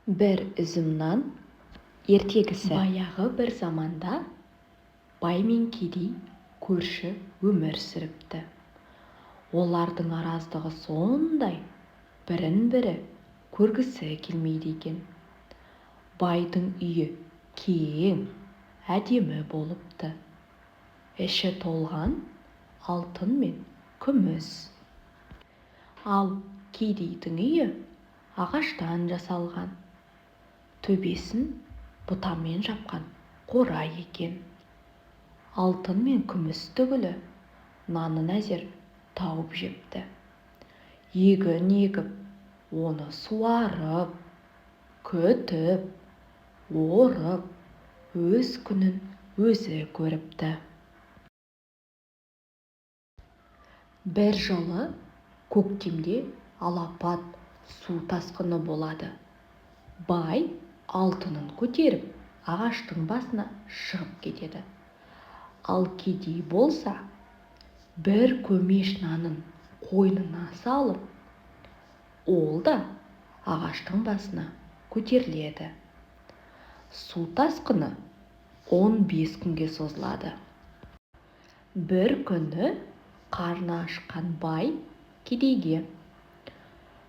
Бір үзім нан ертегісі. Баяғы бір заманда бай мен кедей көрші өмір сүріпті. Олардың араздығы сондай, бірін-бірі көргісі келмейді екен. Байдың үйі кең, әдемі болыпты. Іші толған алтын мен күміс. Ал кедейдің үйі ағаштан жасалған, төбесін бұтамен жапқан қора екен. Алтын мен күміс түгілі, нанын әзер тауып жепті. Егін егіп, оны суарып, күтіп, орып, өз күнін өзі көріпті. Бір жылы көктемде алапат су тасқыны болады. Бай алтынын көтеріп, ағаштың басына шығып кетеді. Ал кедей болса, бір көмеш нанын қойнына салып, ол да ағаштың басына көтеріледі. Су тасқыны 15 күнге созылады. Бір күні қарны ашқан бай кедейге: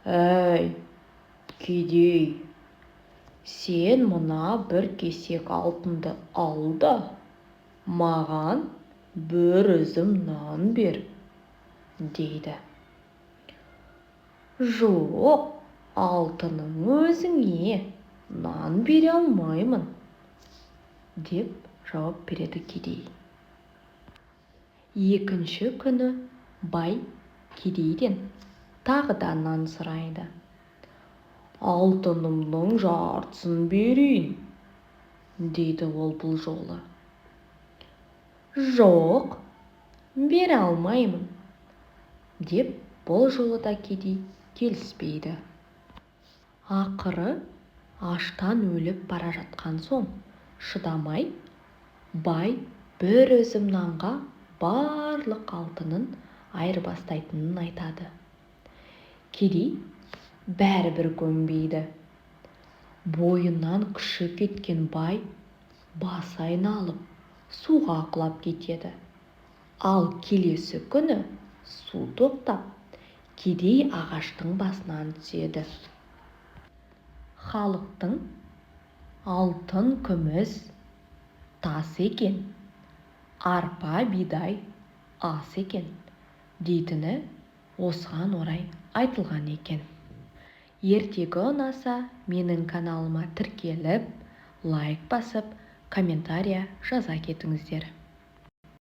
«Әй, кедей, сен мына бір кесек алтынды ал да, маған бір үзім нан бер», – дейді. «Жоқ, алтыным өзіңе, нан бере алмаймын», – деп жауап береді кедей. Екінші күні бай кедейден тағы да нан сұрайды. «Алтынымның жартысын берейін», – дейді ол бұл жолы. «Жоқ, бере алмаймын», – деп бұл жолы да кедей келіспейді. Ақыры аштан өліп бара жатқан соң шыдамай, бай бір үзім нанға барлық алтынын айырбастайтынын айтады. Кедей бәрібір көнбейді. Бойынан күші кеткен бай басы айналып, суға құлап кетеді. Ал келесі күні су тоқтап, кедей ағаштың басынан түседі. Халықтың алтын күміс тас екен, арпа бидай ас екен дейтіні осыған орай айтылған екен. Ертегі ұнаса, менің каналыма тіркеліп, лайк басып, комментария жаза кетіңіздер.